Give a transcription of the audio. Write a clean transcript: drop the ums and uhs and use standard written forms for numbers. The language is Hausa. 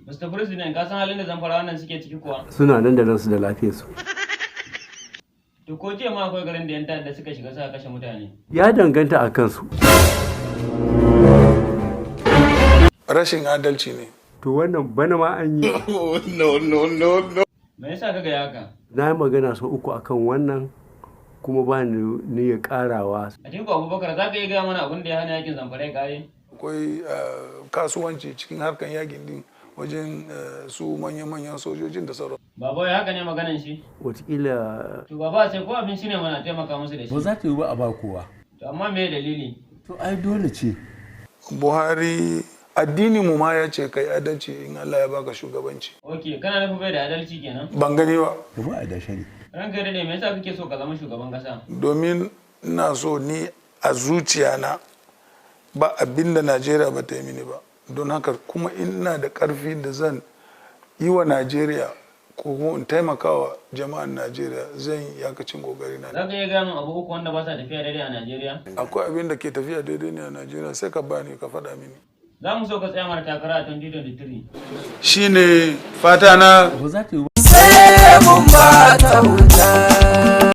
Mr. President, ka san halin da Zamfara wannan suke ciki kuwa? Suna nan da ransu da lafiyarsu. To ko jiya ma akwai garin da 'yan ta'adda suka shiga suka kashe mutane. Ya danganta a kansu. Rashin adalci ne. To wannan bana ma an yi. Me yasa ka ga haka? Na yi magana sau uku akan wannan, kuma ba ni niyyar karawa. Atiku Abubakar, za ka iya gaya mana abin da ya hana yakin Zamfara ya kare? Akwai kasuwanci cikin harkan yakin din wajen su manya-manyan sojojin da sauran. Baba, ya haka ne maganan shi? Watakila. To baba, sai ko abinci ne mana taimaka musu da shi. Ba za ta yi ba a ba kowa. To amma me dalili? To ai dole ce. Buhari, addini mu ma ya ce kai adalci in Allah ya baka shugabanci. Ok, kana nufin bai da adalci kenan? Ban gani ba. Da ba a dashe ne. Ranka ya daɗe, me yasa kake so ka zama shugaban kasa? Domin ina so ni a zuciya na ba abin da Najeriya ba ta yi mini ba. Don haka kuma ina da karfi da zan yi wa Najeriya ko kuma in taimakawa jama'an Najeriya, zan yi iyakacin kokari na. Za ka iya gaya min abu uku wanda ba sa tafiya daidai a Najeriya? Akwai abin da ke tafiya daidai ne a Najeriya, sai ka bani ka faɗa mini. Za mu so ka tsaya mana takara a 2023. Shine fata na. Ba za ta yi ba. Sai mun ba ta wuta.